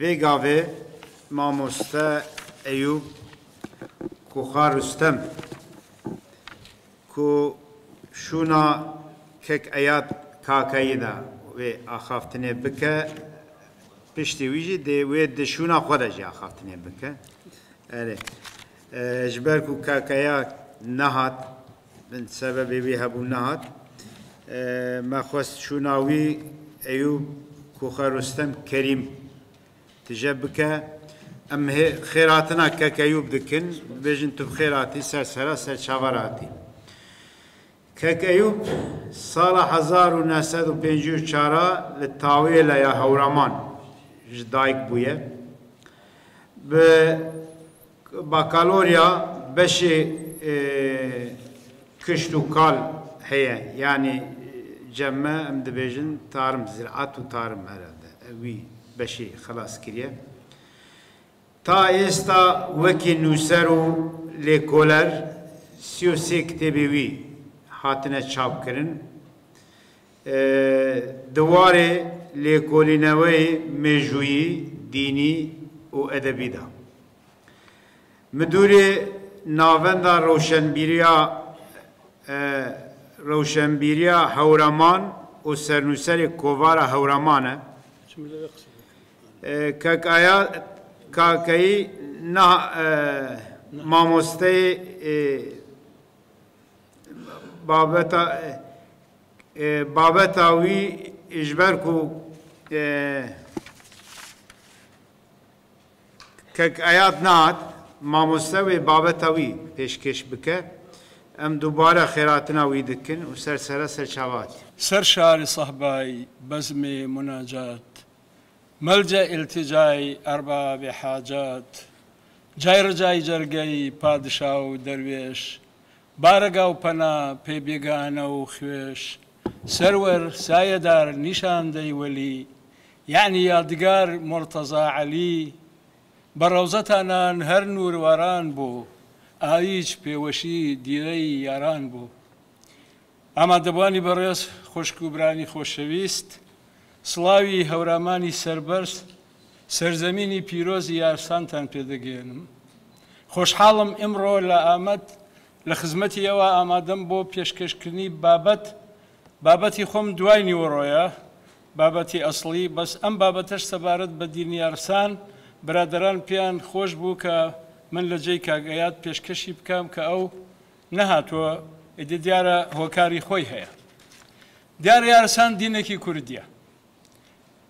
Vê gavê mamoste Eyûb Koxa Rustem ku şûna kek Eyad Kakeyî de wê axaftinê bike, piştî wî jî dê wê di şûna xwe de jî axaftinê bike. Erê ji ber ku kek Eyad nehat, min sebebê wî hebû nehat, me xwest şûna wî Eyûb Koxa Rustem Kerîm tije bike. Em xêrhatina kek Eyûb dikin, dibêjin tu bi xêr hatî, ser sera ser çava re hatî. Kek Eyûb sala 1954 a li Tawêle ya Hewraman ji dayik bûye. Bi bakalorya beşê kişt û kal heye, yanî cem me em dibêjin tarim, ziraat û tarim herhalde wî beşê xelas kiriye. Ta êsta wekî nûser û lêkoler 33 kitêbê wî hatine çapkirin. Di warê lêkolîneweyê mêjûyî, dînî û edebî de. Midûrê Navenda Rewşenbîriya Hewraman û sernûserê Kovara Hewraman e. Kek Eyad Kakeyî niha mamosteyê babeta wî ji ber ku Kek Eyad nehat, mamoste wê babeta wî pêşkêş bike. Em dubare xêratina wî dikin û ser sere ser çava hatî. Ser şarê sehbay bezmê munacat, Melce îlticay erbabê hacat, Cay ricay cergey padişa û derwêş, Barega û pena pê bêgane û xwêş, Serwer sayedar nîşandey welî, Yanî yadigar Murteza Elî, Be rewzetanan her nûr waran bû, Ayîç pêweşî dîrey yaran bû. ئامادەبوانی بەڕێز، خوشک و برانی خۆشەویست، سڵاوی هەورامانی سەربەرز، سەرزەمینی پیرۆزی یارسانتان پێدەگەیەنم. خۆشحاڵم ئیمڕۆ لە ئامەد لە خزمەتی ئێوە ئامادەم بۆ پێشکەشکردنی بابەت، بابەتی خۆم دوای نیوەڕۆیە، بابەتی ئەسڵی، بەس ئەم بابەتەش سەبارەت بە دینی یارسان، برادەران پێیان خۆش بوو کە من لە جێی کاک ئەیاد پێشکەشی بکەم کە ئەو نەهاتووە، ئیدی دیارە هۆکاری خۆی هەیە. دیارە یارسان دینێکی کوردییە.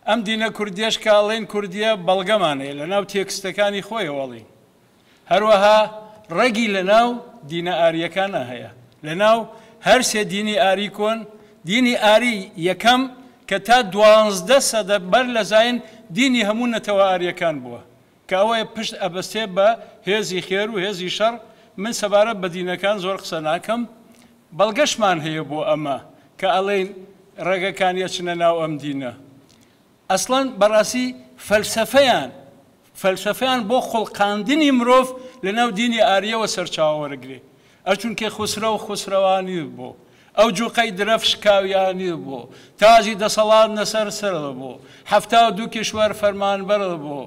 ئەم دینە کوردیەش کە ئەڵێین کوردییە بەڵگەمان هەیە لە ناو تێکستەکانی خۆیەوە ئەڵێین. هەروەها ڕەگی لە ناو دینە ئارییەکانا هەیە. لە ناو هەر سێ دینی ئاری کۆن، دینی ئاری یەکەم کە تا 12 سەدە بەر لە زاین دینی هەموو نەتەوە ئارییەکان بووە. کە ئەوەیە پشت ئەبەستێ بە هێزی خێر و هێزی شەڕ، من سەبارەت بە دینەکان زۆر قسە ناکەم، بەڵگەشمان هەیە بۆ ئەمە کە ئەڵێین ڕەگەکانی ئەچنە ناو ئەم دینە. ئەسڵەن بەڕاستی فەلسەفەیان فەلسەفەیان بۆ خوڵقاندنی مرۆڤ لەناو دینی ئاریەوە سەرچاوە وەرەگرێ. ئەچونکێ خوسرەو خوسرەوانی بۆ ئەو جوقەی درەفش کاویانی بۆ تاجی دەسەڵات نەسەر سەر بۆ 72 کیشوەر فەرمانبەر بۆ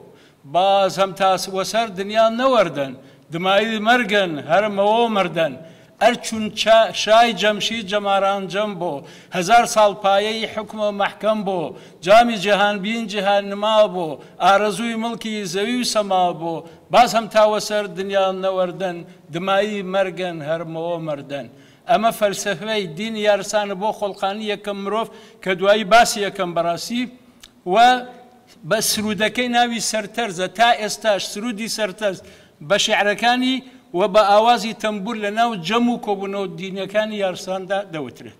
باز هەم تاس وەسەر دنیا نەوەردەن دمایی مەرگن هەر مەوە مردن ئەر چون شای جەمشید جەماران جەم بۆ هەزار ساڵ پایەی حوکمە مەحکەم بۆ جامی جیهانبین جیهان نما بۆ ئارەزووی مڵکی زەوی و سەما بۆ باز هەم تا وەسەر دنیا نەوەردەن دمایی مەرگن هەر مەوە مردن. ئەمە فەلسەفەی دینی یارسانە بۆ خۆڵقانی یەکەم مرۆڤ کە دوایی باسی یەکەم بەڕاستی و بە سرودەکەی ناوی سەرتەرزە تا ئێستاش سرودی سەرتەرز بە شیعرەکانی و بە ئاوازی تەمبوور لە ناو جەم و کۆبوونەوە دینیەکانی یارساندا دەوترێت.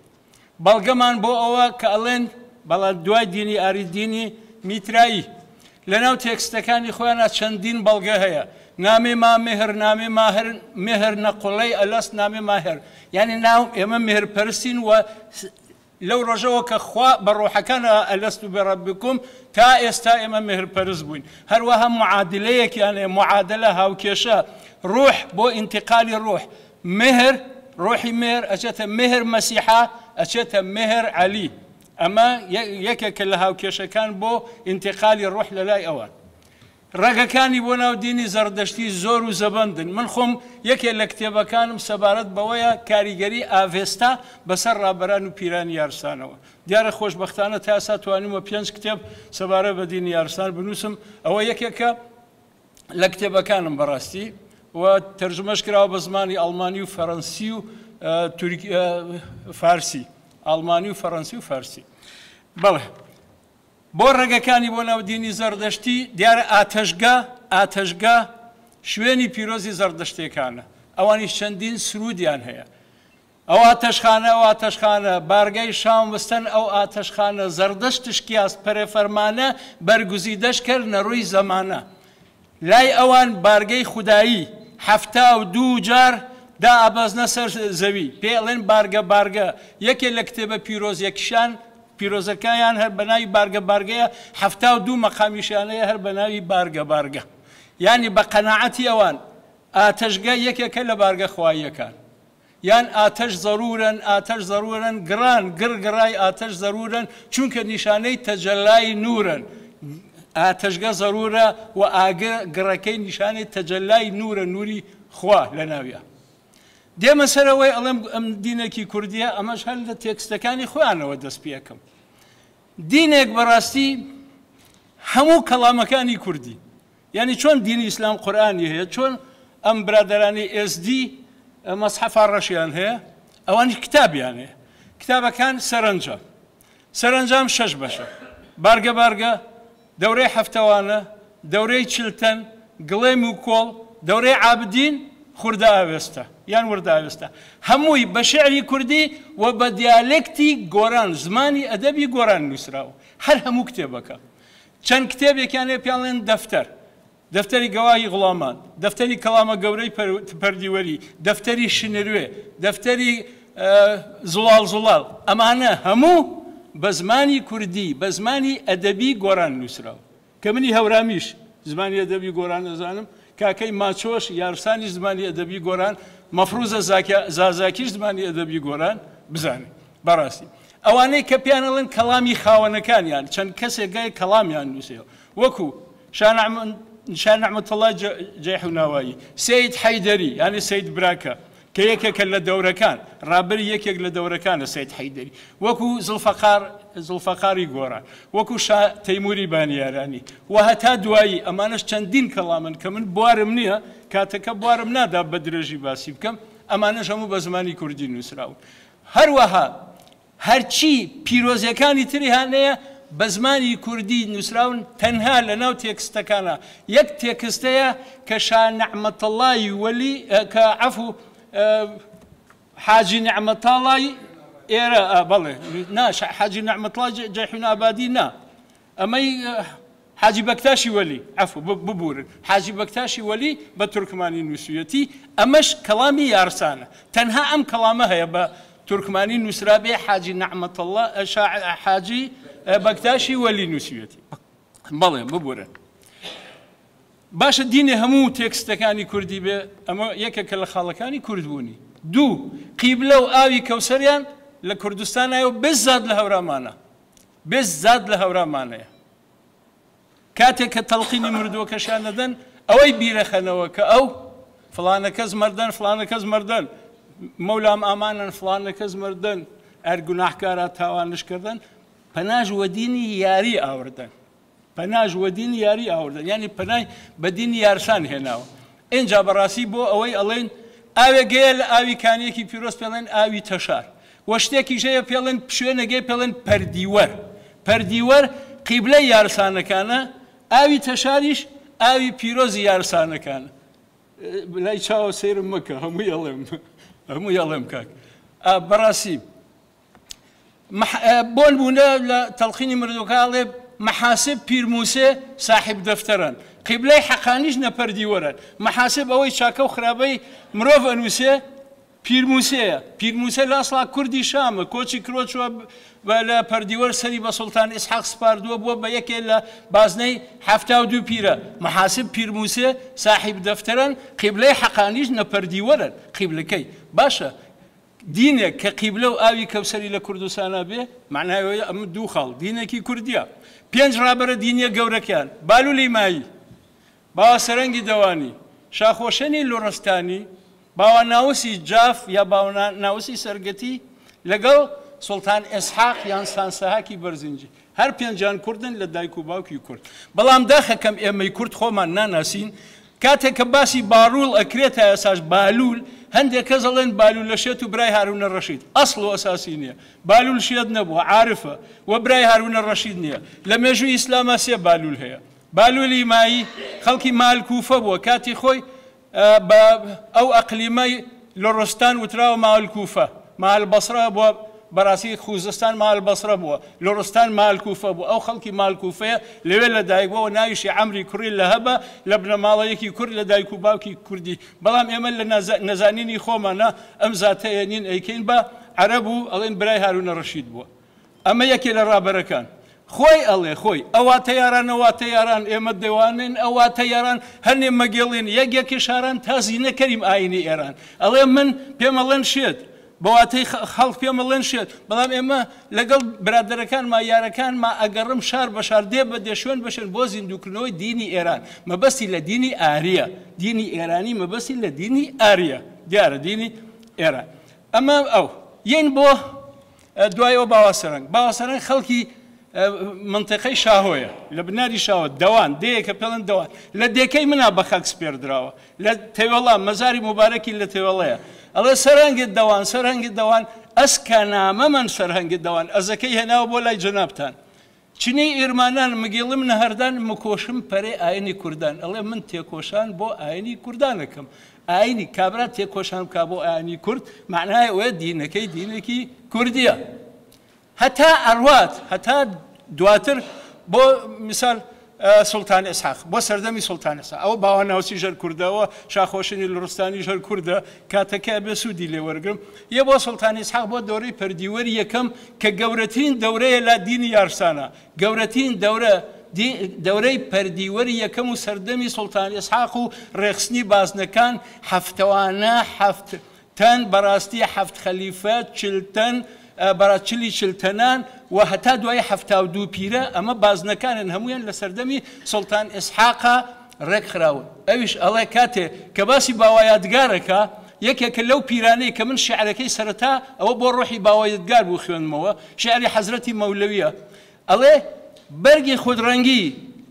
بەڵگەمان بۆ ئەوە کە ئەڵێن بەڵام دوای دینی ئاری دینی میترایی لە ناو تێکستەکانی خۆیانا چەندین بەڵگە هەیە نامێ ما مێهر نامێ ماهر مێهر نەقوڵەی ئەلەست نامێ ماهر یعنی ناو ئێمە مێهر پەرستین و لەو ڕۆژەوە کە خوا بە ڕۆحەکان ئەلەست بڕبکم تا ئێستا ئێمە مێهرپەرست بووین. هەروەها معادلەیەکیان هەیە، معادلە هاوکێشە ڕوح بۆ ئینتقالی ڕوح، مێهر ڕۆحی مێهر ئەچێتە مێهر مەسیحا ئەچێتە مێهر عەلی. ئەمە یەکێکە لە هاوکێشەکان بۆ ئینتقالی ڕۆح لە لای ئەوان. ڕەگەکانی بۆ ناو دینی زەڕدەشتی زۆر و زەبەندن. من خۆم یەکێ لە کتێبەکانم سەبارەت بەوەیە کاریگەری ئاڤێستا بەسەر ڕابەران و پیرانی یارسانەوە. دیارە خۆشبەختانە تا ئێستا توانیومە 5 کتێب سەبارەت بە دینی یارسان بنووسم. ئەوە یەکێکە لە کتێبەکانم بەڕاستی و تەرجمەش کراوە بە زمانی ئەڵمانی و فەرەنسی و فارسی، ئەڵمانی و فەرەنسی و فارسی. بەڵێ بۆ ڕێگەکانی بۆ ناو دینی زەردەشتی دیارە ئاتەشگا شوێنی پیرۆزی زەردەشتیەکانە. ئەوانیش چەندین سرودیان هەیە. ئەو ئاتەشخانە، ئەو ئاتەشخانە، بارگەی شام وستن ئەو ئاتەشخانە، زەردەشت شکیاست پەرێفەرمانە، بەرگوزی دەشکرد نەڕووی زەمانە. لای ئەوان بارگەی خودایی 72 جار دا ئابەزنە سەر زەوی، پێ ئەڵێن بارگە بارگە. یەکێ لە کتێبە پیرۆزیەکیشان پیرۆزەکەیان هەر بەناوی بارگە بارگەیە، 72 مەقامیشانەیە هەر بەناوی بارگە بارگە. یعنی بە قەناعەتی ئەوان ئاتەشگە یەکێکە لە بارگە خواییەکان. یان ئاتەش زەرورن، ئاتەش زەرورن، گڕان گڕگڕای ئاتەش زەرورن، چونکە نیشانەی تەجەلای نورن. ئاتەشگە زەرورە و ئاگر گڕەکەی نیشانەی تەجەلای نورە، نوری خوا لە ناویە. دێمە سەرەوەی ئەڵێم ئەم دینێکی کوردیە، ئەمەش هەر لە تێکستەکانی خۆیانەوە دەست پێکەم. دینێک بەڕاستی هەموو کەڵامەکانی کوردی، یعنی چۆن دینی ئیسلام قورئانی هەیە، چۆن ئەم برادەرانی ئێزدی مەسحەفا ڕەشیان هەیە، ئەوانیش کتابیان هەیە. کتابەکان سەرەنجام، سەرەنجام 6 بەشە: بارگە بارگە، دەورەی هەفتەوانە، دەورەی چلتەن، گڵێم و کۆڵ، دەورەی عابدین، خوردە ئاوێستە یان وردە ئاوێستە. هەمووی بە شعری کوردی و بە دیالێکتی گۆران، زمانی ئەدەبی گۆران نووسراوە. هەر هەموو کتێبەکە. چەند کتێبێکیان لێ پیاڵێن دەفتەر، دەفتەری گەواهی غوڵامان، دەفتەری کەڵامە گەورەی پەردیوەری، دەفتەری شنروێ، دەفتەری زوڵاڵ زوڵاڵ. ئەمانە هەموو بە زمانی کوردی، بە زمانی ئەدەبی گۆران نووسراوە. کە منی هەورامیش زمانی ئەدەبی گۆران دەزانم، کاکەی ماچۆش یارسانیش زمانی ئەدەبی گۆران، مەفروزە زازاکیش زمانی ئەدەبی گۆران بزانێ. بەڕاستی ئەوانەی کە پیان ئەڵێن کەڵامی خاوەنەکانیان، چەند کەسێک گای کەڵامیان نووسێ، وەکو شا نەعمەتوڵڵا جەیحوناوایی، سەید حەیدەری، یعنی سەید براکە کە یەکێکە لە دەورەکان، ڕابەری یەکێک لە دەورەکانە سەید حەیدەری، وەکو زوڵفەقاری گۆران، وەکو شا تەیموری بانیارانی و هەتا دوایی. ئەمانەش چەندین کەڵامن کە من بوارم نییە، کاتەکە بوارم نادا بە درێژی باسی بکەم. ئەمانەش هەموو بە زمانی کوردی نووسراون. هەروەها هەرچی پیرۆزیەکانی تری هەیە بە زمانی کوردی نووسراون، تەنها لە ناو تێکستەکانە. یەک تێکستەیە کە شا نەعمەتەڵڵای وەلی، کە عەفو حاجی نەعمەتەڵڵای ئێرە، بەڵێ نا، حاجی نەعمەتەڵڵای جەیحون ئابادی نا، ئەمەی حاجی بەکتاشی وەلی، عەفو ببورن، حاجی بەکتاشی وەلی بە تورکمانی نووسویەتی. ئەمەش کەڵامی یارسانە، تەنها ئەم کەڵامە هەیە بە تورکمانی نووسرابێ حاجی نەعمەتەڵڵا، حاجی بەکتاشی وەلی نووسویەتی. بەڵێ ببورن. باشە دینێ هەموو تێکستەکانی کوردی بێ، ئەمە یەکێکە لە خاڵەکانی کوردبوونی. دوو، قیبلە و ئاوی کەوسەریان لە کوردستانایە و بێزاد لە هەورامانە، بێزاد لە هەورامانەیە. کاتێک کە تەڵقینی مردووەکەشیان نەدەن، ئەوەی بیرەخەنەوە کە ئەو فلانە کەس مردن، فلانە کەس مردن، مەولام ئامانن، فلانە کەس مردن، ئەر گوناحکارا تاوانشکردن، پەناش وە دینی یاری ئاوردن، پەناش وە دینی یاری ئاوردن، یعنی پەنای بە دینی یارسان هێناوە. ئینجا بەڕاستی بۆ ئەوەی ئەڵێن ئاوێگەیە لە ئاوی کانیەکی پیرۆز پێڵێن ئاوی تەشار، وە شتێکیش هەیە پێڵێن شوێنەگەی پێڵێن پەردیوەر. پەردیوەر قیبلەی یارسانەکانە، ئاوی تەشاریش ئاوی پیرۆزی یارسانەکانە. لای چاوە سەیرم مەکە، هەمووی ئەڵێم، هەمووی ئەڵێم کاک. بەڕاستی بۆن بوونە لە تەڵقینی مردووەکە ئەڵێ محاسب پیرموسێ ساحب دەفتەرن، قیبلەی حەقانیش نەپەردیوەرن. محاسب ئەوەی چاکە و خراپەی مرۆڤ ئەنووسێ پیرموسەیە. پیرموسە لە ئەسڵا کوردی شامە، کۆچی کرۆچووە لە پەردیوەر سەری بە سوڵتان ئیسحاق سپاردووە، بووە بە یەکێ لە بازنەی 72 پیرە. محاسب پیرموسێ ساحب دەفتەرن، قیبلەی حەقانیش نەپەردیوەرن قیبلەکەی. باشە دینێک کە قیبلە و ئاوی کەوسەری لە کوردستانە بێ، معنای ئەوەیە ئەمە دوو خاڵ دینێکی کوردیە. 5 ڕابەرە دینیە گەورەکان، بالولی مایی، باوە سەرەنگی دەوانی، شاخۆشەنی لوڕستانی، باوە ناوسی جاف یا باوە ناوسی سەرگەتی لەگەڵ سوڵتان ئێسحاق یان سانسەهاکی بەرزنجی. هەر پێنجیان کوردن لە دایک و باوکی کورد. بەڵام داخەکەم ئێمەی کورد خۆمان ناناسین. کاتێک کە باسی باڕوڵ ئەکرێت تا ئێساش بالوول، هەندێک کەس ئەڵێن بالوول لە شێت و برای هارونە ڕەشید. ئەسڵ و ئەساسی نییە. بالوول شێت نەبووە، عارفە و برای هارونە ڕەشید نییە. لە مێژووی ئیسلاما سێ بالوول هەیە. بالوولی مایی خەڵکی مال کوفە بووە، کاتی خۆی بە ئەو ئەقلیمەی لوڕستان وتراوە مال کوفە، مال بەسرە بووە، بەڕاستی خوزستان مال بەسرە بووە، لوڕستان مال کوفە بووە. ئەو خەڵکی مال کوفەیە، لەوێ لەدایک بووە و ناویشی عەمری کوڕی لەهەبە، لە بنەماڵەیەکی کورد لە دایک و باوکی کوردی. بەڵام ئێمە لە نەزانینی خۆمانە ئەم زاتە ئێنین ئەیکەین بە عەرەب و ئەڵێن برای هارونە ڕەشید بووە. ئەمە یەکێ لە ڕابەرەکان. خۆی ئەڵێ خۆی ئەوا تەیاران ئەوا تەیاران ئێمە دەوانێن ئەوا تەیاران هەنێ مەگێڵین یەک یەکی شاران تا زینە کەریم ئاینی ئێران. ئەڵێ من پێم ئەڵێن شێت، بە واتەی خەڵک پێم ئەڵێن شێت، بەڵام ئێمە لەگەڵ برادەرەکانما یارەکانما ئەگەڕم شار بە شار دێ بە دێ شوێن بە شوێن بۆ زیندووکردنەوەی دینی ئێران. مەبەستی لە دینی ئاریە، دینی ئێرانی مەبەستی لە دینی ئاریە، دیارە دینی ئێران. ئەمە ئەو یین بۆ دوای ئەوە باوە سەرەنگ. باوە سەرەنگ خەڵکی منطقەی شاهۆیە، لە بناری شاوە، دەوان، دێیەکە پێڵێن دەوان، لە دێکەی منا بە خاک سپێردراوە، لە تەوێڵا، مەزاری موبارەکی لە تەوێڵەیە. ئەڵێ سەرهەنگت دەوان، سەرهەنگت دەوان، ئەسکە نامە من سەرهەنگت دەوان، ئەزەکەی هێناوە بۆ لای جەنابتان. چنی ئیرمانان مگیڵم نەهەردان مکۆشم پەرێ ئاینی کوردان. ئەڵێ من تێکۆشان بۆ ئاینی کوردانەکەم. ئاینی کابرا تێکۆشان بکا بۆ ئاینی کورد، معنای ئەوەیە دینەکەی دینێکی کوردیە. هەتا ئەڕوات، هەتا دواتر بۆ مثال سوڵتان ئیسحاق، بۆ سەردەمی سوڵتان ئیسحاق، ئەوە باوە ناوچی ژەر کوردەوە، شاخۆشنی لوڕستانی ژەر کوردە، کاتەکە بێ سوودی لێوەرگرم. یە بۆ سوڵتان ئیسحاق بۆ دەورەی پەردیوەری یەکەم کە گەورەترین دەورەیە لە دینی یارسانە، گەورەترین دەورە دەورەی پەردیوەری یەکەم و سەردەمی سوڵتان ئیسحاق و ڕێخستنی بازنەکان هەفتەوانە هەفت تەن، بەڕاستی هەفت خەلیفە، چل تەن، بەڕا چلی چل تەنان و هەتا دوای 72 پیرە، ئەمە بازنەکانن هەمویان لە سەردەمی سوڵتان ئیسحاقا ڕێکخراون. ئەویش ئەڵێ کاتێ کە باسی باوایادگارەکە، یەکێکە لەو پیرانەی کە من شعرەکەی سەرەتا ئەوە بۆ ڕۆحی باوایادگار بوو خوێندمەوە، شعری حەزرەتی مەولەویە. ئەڵێ بەرگی خودڕەنگی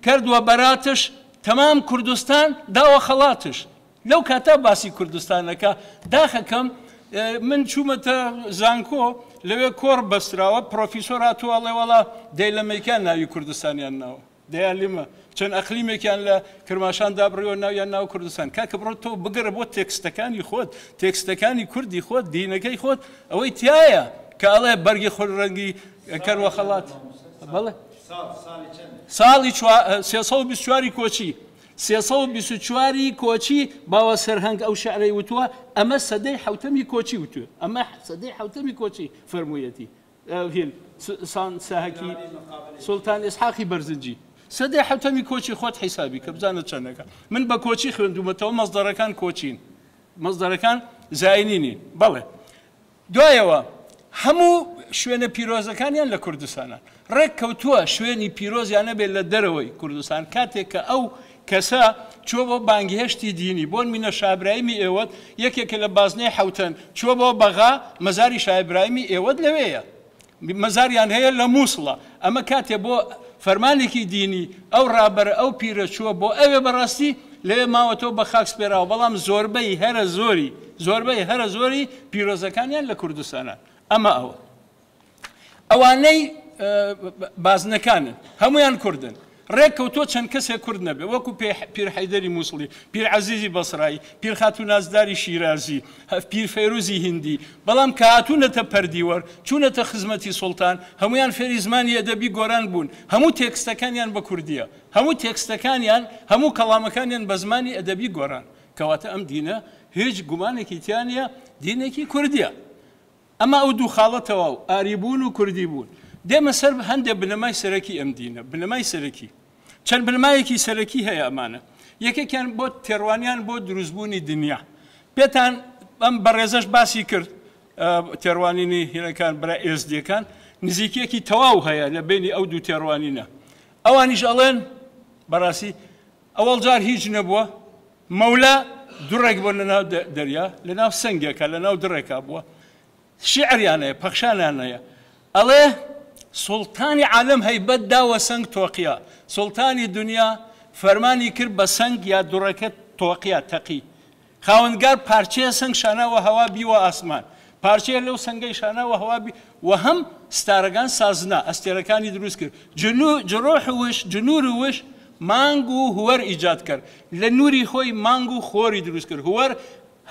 کردووە بەراتش، تەمام کوردستان داوە خەڵاتش. لەو کاتا باسی کوردستانەکە داخەکەم من چوومەتە زانکۆ لەوێ کۆڕ بەستراوە، پرۆفیسۆر هاتووە ئەڵێ وەڵا دەیلەمەیکان ناوی کوردستانیان ناوە، دەیانلیمە چەند ئەقلیمێکیان لە کرماشان دابڕیوە ناویان ناو کوردستان. کاکە بڕۆ تۆ بگەرە بۆ تێکستەکانی خۆت، تێکستەکانی کوردی خۆت، دینەکەی خۆت، ئەوەی تایە کە ئەڵێ بەرگی خۆرڕەنگی کەروە خەڵات. بەڵێ ساڵی 324 کۆچی، 324 کۆچی باوە سەرهەنگ ئەو شعرەی وتووە. ئەمە سەدەی حوتەمی کۆچی وتووە، ئەمە سەدەی حوتەمی کۆچی فەرموویەتی. هین ساهکی سوڵتان ئیسحاقی بەرزنجی سەدەی حوتەمی کۆچی خۆت حیسابی کە بزانە چەندەکە. من بە کۆچی خوێندومەتەوە، مەصدەرەکان کۆچین، مەصدەرەکان زاینی نین. بەڵێ دوایەوە هەموو شوێنە پیرۆزەکانیان لە کوردستانە ڕێک کەوتووە، شوێنی پیرۆزیان نەبێت لە دەرەوەی کوردستان. کاتێک کە ئەو کەسە چووە بۆ بانگهێشتی دینی، بۆن مینە شابرایمی ئێوەت یەکێکە لە بازنەی حوتەن، چووە بۆ بەغا، مەزاری شابرایمی ئێوەت لەوێیە، مەزاریان هەیە لە مووسڵە. ئەمە کاتێ بۆ فەرمانێکی دینی ئەو ڕابەرە ئەو پیرە چووە بۆ ئەوێ، بەڕاستی لەوێ ماوەتەوە بە خاک سپێراوە. بەڵام زۆربەی هەرە زۆری، زۆربەی هەرە زۆری پیرۆزەکانیان لە کوردستانە. ئەمە ئەوە ئەوانەی بازنەکانن هەمویان کوردن، ڕێک کەوتووە چەند کەسێک کورد نەبێ، وەکو پیر حەیدەری مووسڵی، پیر عەزیزی بەسرایی، پیر خاتوو نازداری شیرازی، پیر فەیروزی هیندی. بەڵام کە هاتوونەتە پەردیوەر، چوونەتە خزمەتی سوڵتان، هەمویان فێری زمانی ئەدەبی گۆران بوون. هەموو تێکستەکانیان بە کوردیە، هەموو تێکستەکانیان، هەموو کەڵامەکانیان بە زمانی ئەدەبی گۆران. کەواتە ئەم دینە هیچ گومانێکی تیا نییە، دینێکی کوردیە. ئەمە ئەو دوو خاڵە تەواو، ئاریبوون و کوردی بوون. دێمە سەر هەندێک بنەمای سەرەکی ئەم دینە. بنەمای سەرەکی چەند بنەمایەکی سەرەکی هەیە ئەمانە. یەکێکیان بۆ تێڕوانیان بۆ دروستبوونی دنیا. پێتان ئەم بەڕێزەش باسی کرد، تێڕوانینی هینەکان برا ئێزدیەکان نزیکیەکی تەواو هەیە لە بینی ئەو دوو تێڕوانینە. ئەوانیش ئەڵێن بەڕاستی ئەوەڵ جار هیچ نەبووە، مەولا دڕێک بۆ لەناو دەریا، لەناو سنگێکە، لەناو دڕێکا بووە. شیعریان هەیە، پەخشانیان هەیە. ئەڵێ سوڵتانی عالەم هەیبەت داوە سەنگ تۆقیا، سوڵتانی دنیا فەرمانی کرد بە سەنگ یا دڕەکە تۆقیا تەقی. خاوەندگار پارچەیە سەنگ شاناوە هەوا بیوە ئاسمان، پارچەیە لەو سەنگەی شاناوە هەوا بی و هەم ستارەکان سازنا، ئەستێرەکانی دروست کرد. جروح وش، جنور وش، مانگ و هوەر ئیجاد کرد. لە نوری خۆی مانگ و خۆری دروست کرد. هوەر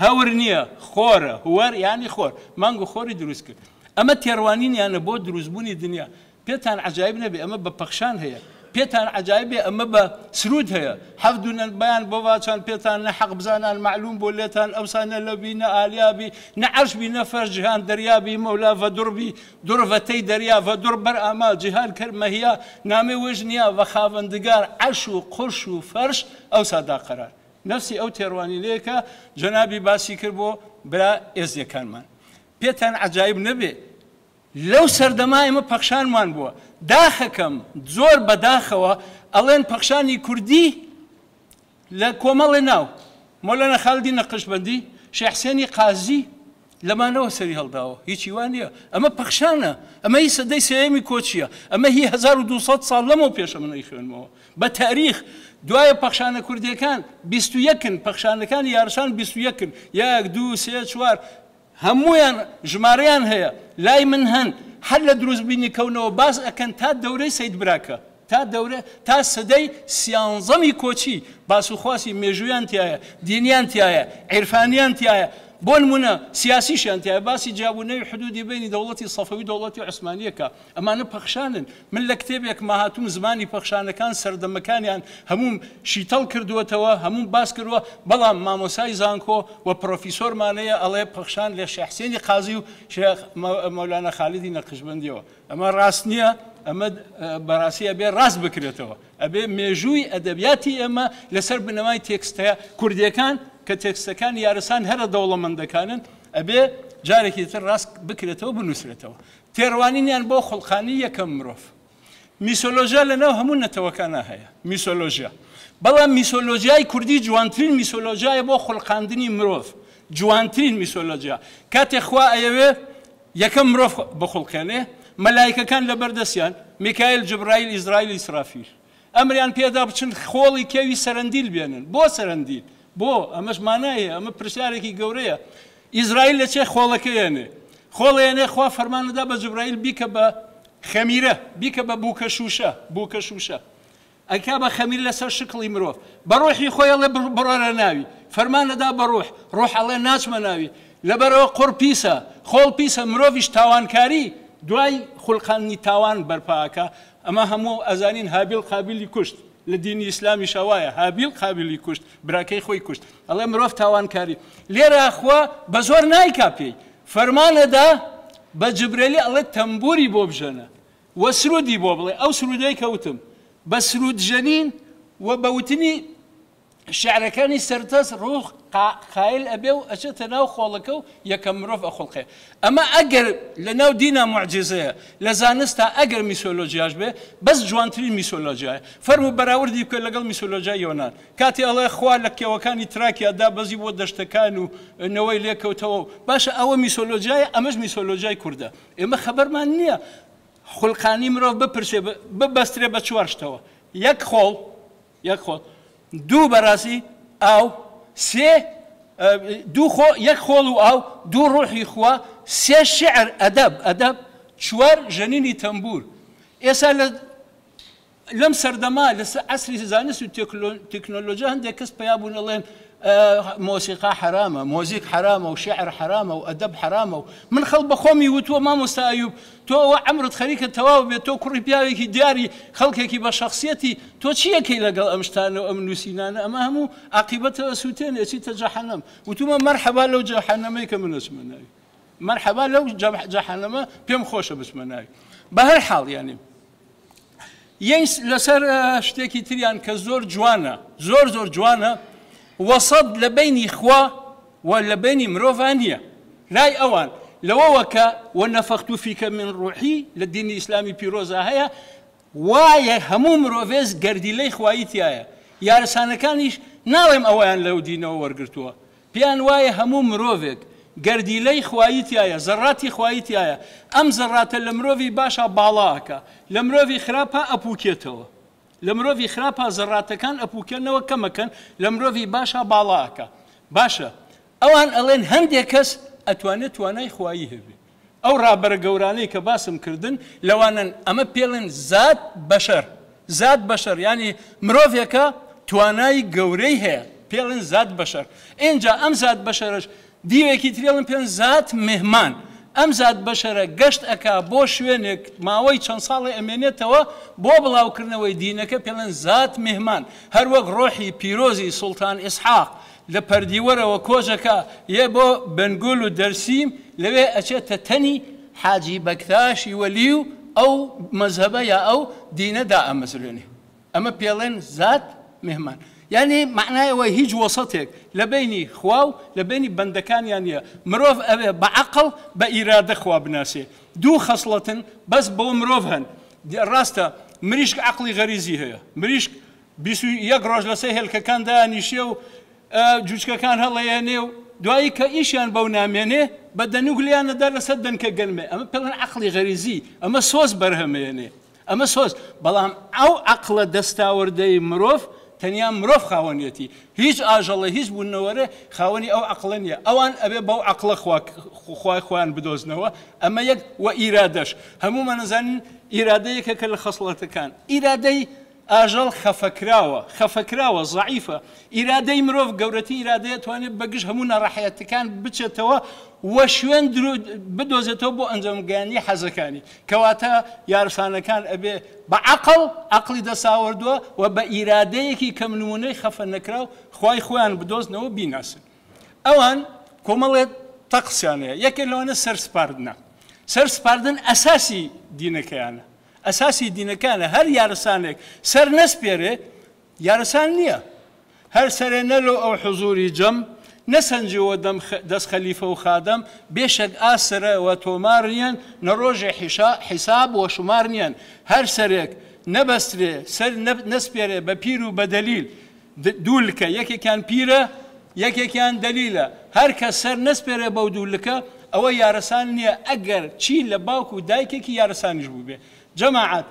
هەور نییە، خۆرە، هوەر یعنی خۆر، مانگ و خۆری دروست کرد. ئەمە تێڕوانینیانە بۆ دروستبوونی دنیا. پێتان عەجایب نەبێ ئەمە بە پەخشان هەیە، پێتان عەجایب بێ ئەمە بە سرود هەیە. حەفدونەن بەیان بۆ واچان پێتان نە حەق بزانان معلوم بۆ لێتان ئەوسانە لەبی نە ئالیابی نە عەرش بی نە فەرش جیهان دەریابی مەولا ڤەدوڕبی دڕ ڤەتەی دەریا ڤەدوڕ بەر ئاما جیهان کەرمەهیا نامێ وژ نییە ڤە خاوەندگار عەرش و قورش و فەرش ئەوسا دا قەرار. نفسی ئەو تێڕوانینەیە جەنابی باسی کرد بۆ برا ئێزیەکانمان. پێتان عەجایب نەبێ لەو سەردەما ئێمە پەخشانمان بووە. داخەکەم زۆر بەداخەوە ئەڵێن پەخشانی کوردی لە کۆمەڵێ ناو مۆلانا خالدی نەقشبەندی، شێخ حسێنی قازی لەمانەوە سەری هەڵداوە، هیچی وان نییە. ئەمە پەخشانە، ئەمە هی سەدەی سێیەمی کۆچییە، ئەمە هی 1200 ساڵ لەمەو پێشە من ئەیخوێنمەوە بە تاریخ. دوایە پەخشانە کوردیەکان 21ن، پەخشانەکانی یارسان 21ن، 1 2 3 4 هەمویان ژمارەیان هەیە. لای من هەن هەر لە دروست بینی کەونەوە باس ئەکەن تا دەورەی سەید براکە، تا دەورە تا سەدەی سیانزەمی کۆچی باس و خواسی مێژوویان تایە، دینیان تایە، عیرفانیان تایە، بۆ نمونە سیاسیشیان تایە، باسی جیابوونەوەی حدودی بینی دەوڵەتی سەفەوی دەوڵەتی عوسمانیەکە. ئەمانە پەخشانن. من لە کتێبێک ماهاتوم زمانی پەخشانەکان سەردەمەکانیان هەموم شیتەڵ کردووەتەوە، هەموم باس کردووە، بەڵام مامۆسای زانکۆ و پرۆفیسۆرمانەیە ئەڵێ پەخشان لە شێخ حسێنی قازی و شێخ مەولانا خالیدی نەقشبەندیەوە. ئەمە ڕاست نییە، ئەمە بەڕاستی ئەبێ ڕاست بکرێتەوە. ئەبێ مێژووی ئەدەبیاتی ئێمە لەسەر بنەمای تێکستە کوردیەکان کە تێکستەکانی یارسان هەرە دەوڵەمەندەکانن، ئەبێ جارێکی تر ڕاست بکرێتەوە بنووسرێتەوە. تێڕوانینیان بۆ خوڵقانی یەکەم مرۆڤ. میسۆلۆژیا لەناو هەموو نەتەوەکانە هەیە، میسۆلۆژیا. بەڵام میسۆلۆژیای کوردی جوانترین میسۆلۆژیایە بۆ خوڵقاندنی مرۆڤ، جوانترین میسۆلۆژیا. کاتێ خوا ئەیەوێ یەکەم مرۆڤ بخوڵقێنێ، مەلایکەکان لەبەردەستیان میکائیل، جبرائیل، ئیزرائیل، ئیسرافیل ئەمریان پێدا بچن خۆڵی کێوی سەرەندیل بێنن. بۆ سەرەندیل؟ بۆ ئەمەش مانایە، ئەمە پرسیارێکی گەورەیە. ئیزرائیل لە چێ خۆڵەکەیەنێ؟ خۆڵێنێ خوا فەرمانەدا بە جبرائیل بیکە بە خەمیرە، بیکە بە بووکە شووشە، بووکە شووشە ئەکا بە خەمیر لەسەر شکڵی مرۆڤ. بە ڕۆحی خۆی ئەڵێ بڕۆرە ناوی، فەرمانەدا بە ڕۆح، ڕۆح ئەڵێ ناچمە ناوی، لەبەرەوە قوڕ پیسە، خۆڵ پیسە، مرۆڤیش تاوانکاری دوای خولقاندنی تاوان بەرپاکە. ئەمە هەموو ئەزانین هابیل قابیلی کوشت، لە دینی ئیسلامی شەوایە هابیل قابیلی کوشت، براکەی خۆی کوشت. ئەڵێ مرۆڤ تاوانکاری. لێرە خوا بە زۆر نایکا پێی، فەرمانەدا بە جبرێلی ئەڵێ تەمبوری بۆ بژەنە و سرودی بۆ بڵێ. ئەو سرودەی کەوتم بە سرود ژەنین و بە وتنی شعرەکانی سەردەست ڕوح قایل ئەبێ و ئەچێتە ناو خۆڵەکە و یەکەم مرۆڤ ئەخوڵقێ. ئەمە ئەگەر لە ناو دینا معجزەیە، لە زانستا ئەگەر میسۆلۆژیاش بێ، بەس جوانترین میسۆلۆژیایە. فەرموو بەراوردی بکە لەگەڵ میسۆلۆژیای یۆنان. کاتێ ئەڵێ خوا لە کێوەکانی تراکیا دابەزی بۆ دەشتەکان و نەوەی لێکەوتەوە. باشە ئەوە میسۆلۆژیایە، ئەمەش میسۆلۆژیای کوردە. ئێمە خەبەرمان نییە خولقانی مرۆڤ بپرسێ ببەسترێ بە چوار شتەوە. یەک خۆڵ، یەک خۆڵ، دوو بەڕاستی ئاو، سێ دوو خۆ، یەک خۆڵ و ئاو، دوو ڕوحی خوا، سێ شعر ئەدەب، ئەدەب، چوار ژەنینی تەمبور. ئێستا لەم سەردەما لە عەسری زانست و تەکنۆلۆژیا هەندێک کەس پەیا بوون ئەڵێن مۆسیقا حرامە، مۆزیک حرامە و شعر حرامە و ئەدەب حرامە و من خەڵ بە خۆمی وتووە مامۆستا ئەیوب تۆ ئەوە عەمرت خەریکە تەواو بێت، تۆ کوڕی پیاوێکی دیاری خەڵکێکی بە شەخسیەتی، تۆ چیەکەی لەگەڵ ئەم شتانە و ئەم نووسینانە؟ ئەمە هەموو عاقیبەتە ئەسووتێنێ، ئەچیتە جەحەنەم. وتومە مەرحەبا لەو جەحەنەمەی کە من ئەچمە ناوی، مەرحەبا لەو جەحەنەمە پێم خۆشە بچمە ناوی. بە هەر حاڵ یعنی یەین لەسەر شتێکی تریان کە زۆر جوانە، زۆر زۆر جوانە، وەسەد لە بینی خوا و لە بینی مرۆڤان نییە. لای ئەوان لەوەوە کە وەنەفەخت فیکە من ڕوحی لە دینی ئیسلامی پیرۆزا هەیە، وایە هەموو مرۆڤێز گەردیلەی خوایی تایە. یارسانەکانیش ناڵێم ئەوەیان لەو دینەوە وەرگرتووە، پێیان وایە هەموو مرۆڤێک گەردیلەی خوایی تیایە، زەڕاتی خوایی تیایە، ئەم زەڕاتە لە مرۆڤی باشا باڵا ئەکا، لە مرۆڤی خراپا ئەپوکێتەوە. لە مرۆڤی خراپا زەڕاتەکان ئەپوکێنەوە کەمەکەن، لە مرۆڤی باشا باڵا ئەکا. باشە ئەوان ئەڵێن هەندێک کەس ئەتوانێت توانای خوایی هەبێ. ئەو ڕابەرە گەورانەی کە باسم کردن لەوانەن، ئەمە پێڵێن زات بەشەر. زات بەشەر یعنی مرۆڤێکە توانای گەورەی هەیە، پێڵێن زات بەشەر. ئینجا ئەم زات بەشەرەش دیوێکی ترێڵن پێن زات مهمان. ئەم زات بەشەرە گەشت ئەکا بۆ شوێنێک ماوەی چەند ساڵێ ئەمێنێتەوە بۆ بڵاوکردنەوەی دینەکە، پێڵێن زات مهمان. هەروەک ڕۆحی پیرۆزی سوڵتان ئیسحاق لە پەردیوەرەوە کۆچەکە یە بۆ بەنگول و دەرسیم، لەوێ ئەچێتە تەنی حاجی بەکتاشی وەلی و ئەو مەزهەبە یا ئەو دینە دائەمەزرێنێ. ئەمە پێڵێن زات مهمان. یعنی معنای ئەوە هیچ وەسەتێک لە بینی خوا و لە بینی بەندەکانیان نییە. مرۆڤ ئەوێ بە عەقڵ بە ئیرادە خوا بناسێ. دوو خەسڵەتن بەس بۆ مرۆڤ هەن. ڕاستە مریشک عەقڵی غەریزی هەیە، مریشک 21 ڕۆژ لەسەر هێلکەکان دانیشێ و جوچکەکان هەڵەیەنێ و دوایی کە ئیشیان بەو نامێنێ بە دەنوک لیان نەدا لەسەر دەنکە گەنمێ. ئەمە پێڵێن عەقڵی غەریزی، ئەمە سۆز بەرهەمێنێ، ئەمە سۆز. بەڵام ئەو عەقڵە دەستاوردەی مرۆڤ تەنیا مرۆڤ خاوەنیەتی، هیچ ئاژەڵە هیچ بوونەوەرێ خاوەنی ئەو عەقڵە نییە. ئەوان ئەبێ بەو عەقڵە خوای خۆیان بدۆزنەوە. ئەمە یەک وە ئیرادەش هەموومان نەزانین ئیرادەیەکە کە لە خەسڵەتەکان. ئیرادەی ئاژەڵ خەفەکراوە، خەفەکراوە، زەعیفە. ئیرادەی مرۆڤ گەورەتی ئیرادەیە توانێت بەگژ هەموو ناڕەحەتەکان بچێتەوە و شوێن بدۆزێتەوە بۆ ئەنجامگەیانی حەزەکانی. کەواتە یارسانەکان ئەبێ بە عەقڵ، عەقڵی دەساوردووە و بە ئیرادەیەکی کەم نمونەی خەفە نەکراو خوای خۆیان بدۆزنەوە بیناسن. ئەوان کۆمەڵێک تەقسیان هەیە. یەکێک لەوانە سەرسپاردنە. سەرسپاردن ئەساسی دینەکەیانە، ئەساسی دینەکانە. هەر یارسانێک سەر نەسپێرێ یارسان نییە. هەر سەرێ نەلۆ ئەو حزوری جەم نەسەنجەوە دەست خەلیفە و خادەم، بێشەک ئاسرە و تۆمار نییەن، نەڕۆژێ حیساب و شمار نییەن. هەر سەرێک نەبەسترێ سەر نەسپێرێ بە پیر و بە دەلیل، دوولکە، یەکێکیان پیرە یەکێکیان دەلیلە. هەر کەس سەر نەسپێرێ بەو دوولکە ئەوە یارسان نییە، ئەگەر چی لە باوک و دایکێکی یارسانیش بوو بێ. جەماعەت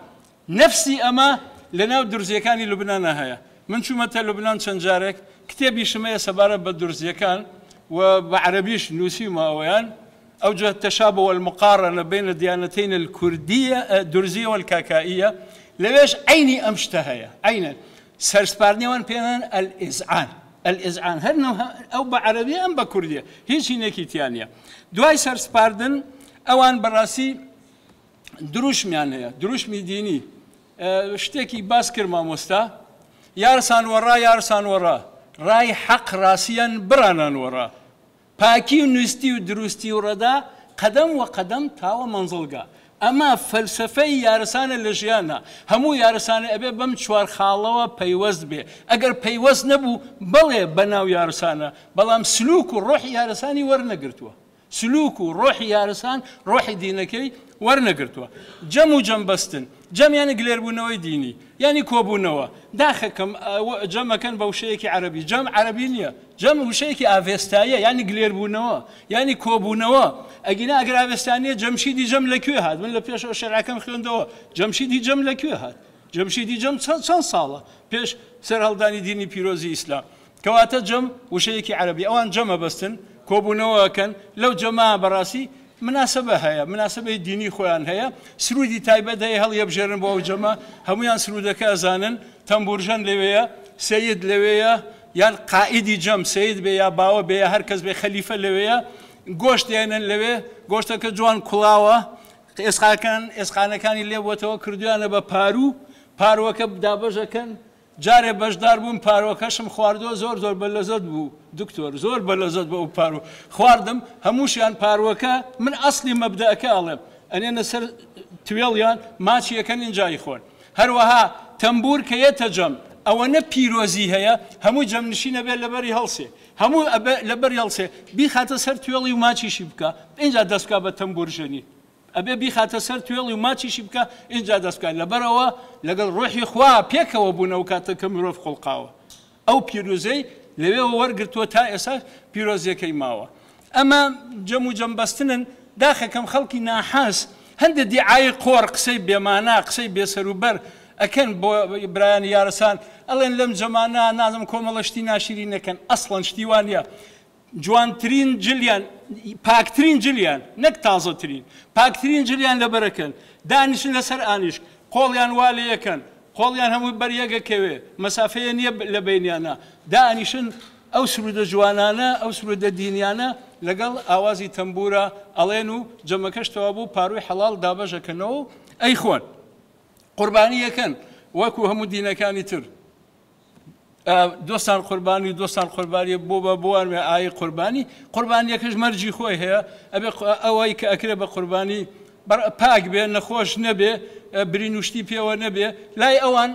نەفسی ئەمە لەناو درزیەکانی لوبنانە هەیە. من چوومەتە لوبنان چەند جارێک، کتێبیشم هەیە سەبارەت بە درزیەکان و بە عەرەبیش نووسیومە ئەوەیان. أوجه التشابه والمقارنة بين الديانتين الكردية الدرزية والكاكائية. لەوێش عینی ئەم شتە هەیە، عینەن سەرسپاردنیوان پێیان الإذعان. الإذعان هەر ئەو بە عەرەبی ئەم بە کوردیە، هیچ هینێکی تیا نییە. دوای سەرسپاردن ئەوان بەڕاستی دروشمیان هەیە، دروشمی دینی. شتێکی باس کرد مامۆستا، یارسان وەڕا یارسان وەڕا، ڕای حەق ڕاسیان بڕانان وەڕا، پاکی و نووستی و دروستی و ڕەدا قەدەم وە قەدەم تاوە مەنزڵگا. ئەمە فەلسەفەی یارسانە لە ژیانە. هەموو یارسانە ئەبێ بەم چوار خاڵەوە پەیوەست بێ. ئەگەر پەیوەست نەبوو بەڵێ بەناو یارسانە، بەڵام سلوک و ڕۆحی یارسانی وەرنەگرتووە. سلوک و ڕۆحی یارسان ڕۆحی دینەکەی وەرنەگرتووە. جەم و جەم بەستن، جەم یعنی گلێربوونەوەی دینی، یعنی کۆبوونەوە. داخەکەم جەمەکەن بە وشەیەکی عەرەبی، جەم عەرەبی نییە، جەم وشەیەکی ئاڤێستاییە، یعنی گلێربوونەوە، یعنی کۆبوونەوە. ئەگینا ئەگەر ئاڤێستانیە جەمشیدی جەم لەکوێ هات؟ من لە پێشەوە شەرعەکەم خوێندەوە، جەمشیدی جەم لەکوێ هات؟ جەمشیدی جەم چەند ساڵە پێش سەرهەڵدانی دینی پیرۆزی ئیسلام. کەواتە جەم وشەیەکی عەرەبی، ئەوان جەمە بەستن، کۆبوونەوەکەن. لەو جەما بەڕاستی مناسبە هەیە، مناسبەی دینی خۆیان هەیە، سرودی تایبەت هەیە هەڵیەبژێرن بۆ ئەو جەمە، هەمویان سرودەکە ئەزانن. تەمبورژەن لەوێیە، سەید لەوێیە، یان قائیدی جەم سەید بێ یا باوە بێ یا هەر کەس بێ، خەلیفە لەوێیە. گۆشت دێنن لەوێ، گۆشتەکە جوان کوڵاوە، ئێسقانەکانی لێبووەتەوە، کردویانە بە پاروو، پاروەکە دابەشەکەن. جارێ بەشدار بووم، پاروەکەشم خواردووە، زۆر زۆر بەلەزەت بوو دکتۆر، زۆر بەلەزەت بوو ئەو پاروە خواردم. هەمووشیان پاروەکە، من ئەسلی مەبدەکە ئەڵێم، ئەنێنە سەر توێڵیان ماچیەکەن ئینجای خۆن. هەروەها تەمبور کە یەتە جەم، ئەوەنە پیرۆزی هەیە، هەموو جەمنشینە بێت لەبەری هەڵسێ، هەموو لەبەری هەڵسێ بیخاتە سەر توێڵی و ماچیشی بکە، ئینجا دەست بکە بە تەمبورژەنی. ئەبێ بیخاتە سەر توێڵی و ماچیشی بکە، ئینجا دەست بکە. لەبەرەوە لەگەڵ ڕۆحی خوا پێکەوە بوون ئەو کاتە کە مرۆڤ خوڵقاوە. ئەو پیرۆزەی لەوێوە وەرگرتووە تا ئێستا پیرۆزیەکەی ماوە. ئەمە جەم و جەم بەستنن. داخەکەم خەڵکی ناحەز هەندێک دیعای قۆڕ، قسەی بێمانا، قسەی بێسەروبەر ئەکەن بۆ برایانی یارسان، ئەڵێن لەم جەمانە نازم کۆمەڵە شتی ناشیرین نەکەن. ئەسڵەن شتی وا نییە. جوانترین جلیان، پاکترین جلیان، نەک تازەترین، پاکترین جلیان لەبەرەکەن، دانیشن لەسەر ئانیشک، قۆڵیان وا لێ یەکەن، قۆڵیان هەمووی بەر یەکەکەوێ، مەسافەیە نییە لە بەینیانە، دانیشن ئەو سرودە جوانانە، ئەو سرودە دینیانە لەگەڵ ئاوازی تەمبورە ئەڵێن و جەمەکەش تەواو بوو، پارووی حەڵاڵ دابەشەکەنەوە و ئەیخۆن، قوربانی یەکەن وەکو هەموو دینەکانی تر. دۆستان قوربانی و دۆستان قوربانی بۆ بە بۆوان وێ ئای قوربانی، قوربانیەکەش مەرجی خۆی هەیە، ئەبێ ئەوەی کە ئەکرێ بە قوربانی پاک بێ، نەخۆش نەبێ، برین و شتی پێوە نەبێ. لای ئەوان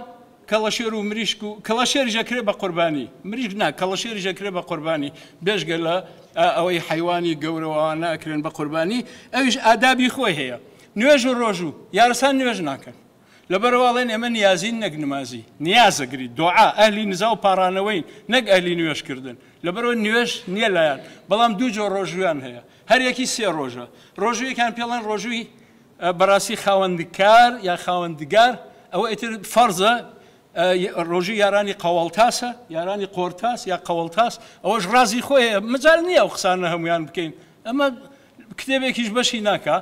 کەڵەشێر و مریشک و کەڵەشێریش ئەکرێ بە قوربانی، مریشک نا، کەڵەشێریش ئەکرێ بە قوربانی، بێژگە لە ئەوەی حەیوانی گەورەوانە ئەکرێن بە قوربانی، ئەویش ئادابی خۆی هەیە. نوێژ و ڕۆژوو، یارسان نوێژ ناکەن، لەبەرئەوە ئەڵێن ئێمە نیازین نەک نمازی، نیازەگری، دۆعا، ئەهلی نزا و پاڕانەوەین نەک ئەهلی نوێژکردن، لەبەرئەوە نوێژ نییە لایان، بەڵام دوو جۆر ڕۆژوویان هەیە، هەر یەکی سێ ڕۆژە، ڕۆژوویەکیان پێڵێن ڕۆژووی بەڕاستی خاوەندکار یا خاوەندگار، ئەوە ئیتر فەرزە، ڕۆژووی یارانی قەوەڵتاسە، یارانی قۆرتاس یا قەوەڵتاس، ئەوەش ڕازی خۆی هەیە، مەجال نییە ئەو قسانە هەموویان بکەین، ئەمە کتێبێکیش بەشی ناکا.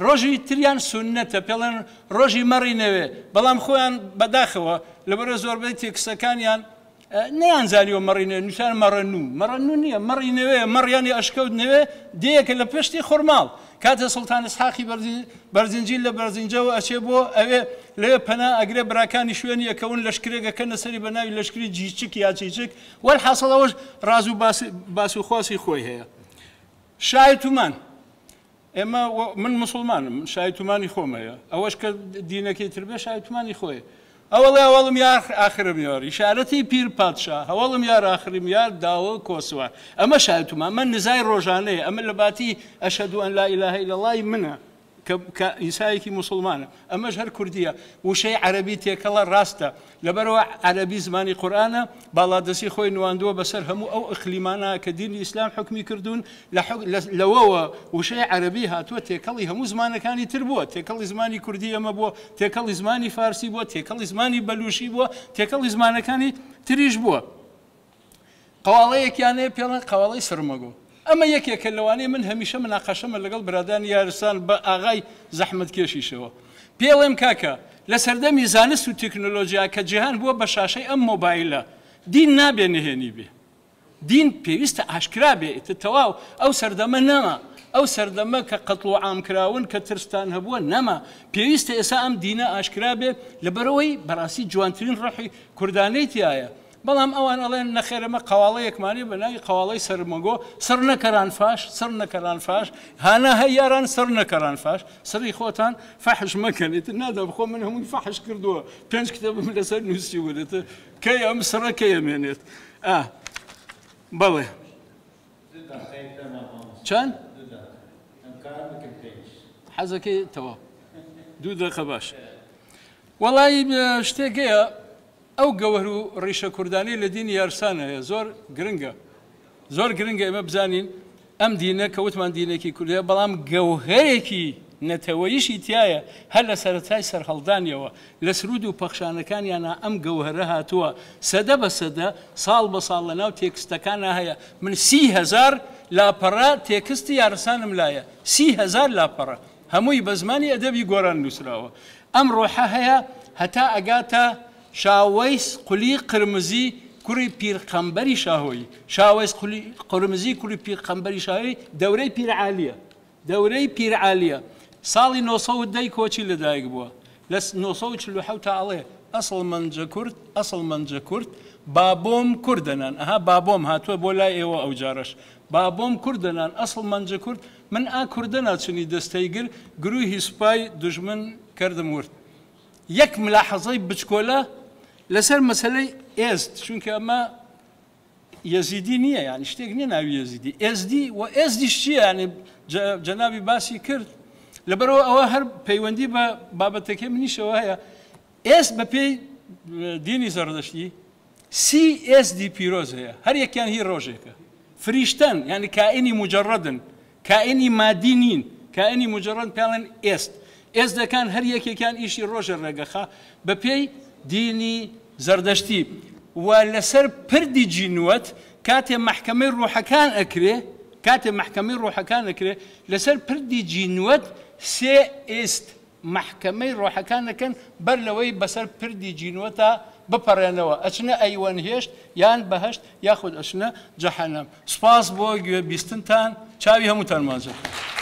ڕۆژی تریان سوننەتە، پێڵێن ڕۆژی مەڕی نەوێ، بەڵام خۆیان بەداخەوە لەبەرە زۆربەی تێکستەکانیان نەیانزانیوە مەڕی نەوێ، نووسیان مەڕەنوو، مەڕەنوو نییە، مەڕی نەوێ، مەڕیانی ئەشکەوت نەوێ، دێیەکە لە پشتی خورماڵ. کاتێ سوڵتان ئیسحاقی بەرزنجی لە بەرزنجەوە ئەچێ بۆ ئەوێ، لەوێ پەنا ئەگرێ، براکانی شوێنی ئەکەون، لەشکرێک ئەکەنە سەری بە ناوی لەشکری جیچک یا چیچک، وەلحاسڵ ئەوەش ڕاز و باس و خواسی خۆی هەیە. شای تومان، ئێمە من موسڵمانم، من شای تومانی خۆم هەیە، ئەوەش کە دینەکەی تر بێ شای تومانی خۆی. ئەوەڵێ هەوەڵم یار ئاخرم یار، ئیشارەتی پیر پادشا، هەوەڵم یار ئاخرم یار داوە کۆسوار. ئەمە شای تومان، ئەمە نزای ڕۆژانەیە، ئەمە لە باتی ئەشهەدو ئەن لا ئیلاهە ئیلا اللە منە کە ئینسایەکی موسڵمانە. ئەمەش هەر کوردیە، وشەی عەرەبی تێکەڵە، ڕاستە، لەبەرئەوە عەرەبی زمانی قورئانە، باڵادەستی خۆی نواندووە بەسەر هەموو ئەو ئیقلیمانە کە دینی ئیسلام حوکمی کردوون، لەوەوە وشەی عەرەبی هاتووە تێکەڵی هەموو زمانەکانی تر بووە، تێکەڵی زمانی کوردی ئێمە بووە، تێکەڵی زمانی فارسی بووە، تێکەڵی زمانی بەلوشی بووە، تێکەڵی زمانەکانی تریش بووە. قەواڵەیەکیان هەیە پێڵێن قەواڵەی سرمەگۆ. ئەمە یەکێکە لەوانەی من هەمیشە مناقەشەمە لەگەڵ برادانی یارسان بە ئاغای زەحمەتکێشیشەوە. پێڵێم کاکە لە سەردەمی زانست و تەکنۆلۆژیا کە جیهان بووە بە شاشەی ئەم مۆبایلە دین نابێ نهێنی بێ. دین پێویستە ئاشکرا بێ ئیتر تەواو ئەو سەردەمە نەما. ئەو سەردەمە کە قەتڵ و عام کراون کە ترستان هەبووە نەما. پێویستە ئێستا ئەم دینە ئاشکرا بێ لەبەرئەوەی بەڕاستی جوانترین ڕۆحی کوردانەی تیایە. بەڵام ئەوان ئەڵێن نەخێر ئێمە قەواڵەیەکمان هەیە بە ناوی قەواڵەی سەرمەگۆ، سڕ نەکەران فاش، سڕ نەکەران فاش، هانا هەی یاران سڕ نەکەران فاش، سڕی خۆتان فەحش مەکەن، ئیتر نادەم خۆ من هەمووی فەحش کردووە، پێنج کتێبم لەسەر نووسیوە، ئیتر کەی ئەم سڕە کەی ئەمێنێت؟ ئا بەڵێ. چەند؟ حەزەکەی تەواو دوو دەقە باش. وەڵایی شتێک هەیە ئەو گەوهر و ڕیشە کوردانەی لە دینی یارسان هەیە زۆر گرنگە، زۆر گرنگە ئێمە بزانین ئەم دینە کە وتمان دینێکی کوردیە بەڵام گەوهەرێکی نەتەوەیشی تایە، هەر لە سەرەتای سەرهەڵدانیەوە لە سرود و پەخشانەکانیانە ئەم گەوهەرە هاتووە، سەدە بە سەدە ساڵ بە ساڵ لە ناو تێکستەکانا هەیە. من 30,000 لاپەڕە تێکستی یارسانم لایە، 30,000 لاپەڕە هەمووی بە زمانی ئەدەبی گۆران نووسراوە. ئەم ڕۆحە هەیە هەتا ئەگاتە شاوەیس قولی قرمزی کوڕی پیر قەنبەری شاهۆیی. شاوەیس قولی قرمزی کوڕی پیر قەنبەری شاهۆیی دەورەی پیر عالیە. دەورەی پیر عالیە. ساڵی 910 کۆچی لەدایک بووە. لە 947 تا ئەڵێ ئەسڵ مەنجە کورد، ئەسڵ مەنجە کورد، بابۆم کوردەنان. ئەها بابۆم هاتووە بۆ لای ئێوە ئەوجارەش. بابۆم کوردەنان، ئەسڵ مەنجە کورد، من ئا کوردە ناچنی دەستەی گر، گروهی سوپای دوژمن کردم ورد. یەک ملاحەزەی بچکۆلە لەسەر مەسەلەی ئێزد، چونکە ئەمە یەزیدی نییە، یانی شتێک نییە ناوی یەزیدی، ئێزدی و ئێزدیش چییە؟ یانی جەنابی باسی کرد، لەبەرئەوە ئەوە هەر پەیوەندی بە بابەتەکەی منیشەوە هەیە. ئێزد بەپێی دینی زەردەشتی سی ئێزدی پیرۆز هەیە، هەر یەکیان هی ڕۆژێکە. فریشتەن، یانی کائینی موجەڕەدن، کائینی مادی نین، کائینی موجەڕەد پێڵێن ئێست. ئێزدەکان هەر یەکێکیان ئیشی ڕۆژێ ڕێگەخا بە پێی دینی زەردەشتی. و لەسەر پردی جینوەت کاتێ مەحکەمەی ڕوحەکان ئەکرێ، کاتێ مەحکەمەی ڕوحەکان ئەکرێ لەسەر پردی جینوەت سێ ئێست مەحکەمەی ڕۆحەکان ئەکەن بەر لەوەی بەسەر پردی جینوەتا بپەڕێنەوە ئەچنە ئەیوەن هێشت یان بەهەشت یاخود ئەچنە جەحەنەم. سوپاس بۆ گوێ بیستنتان چاوی هەمووتان ماچ ئەکەم.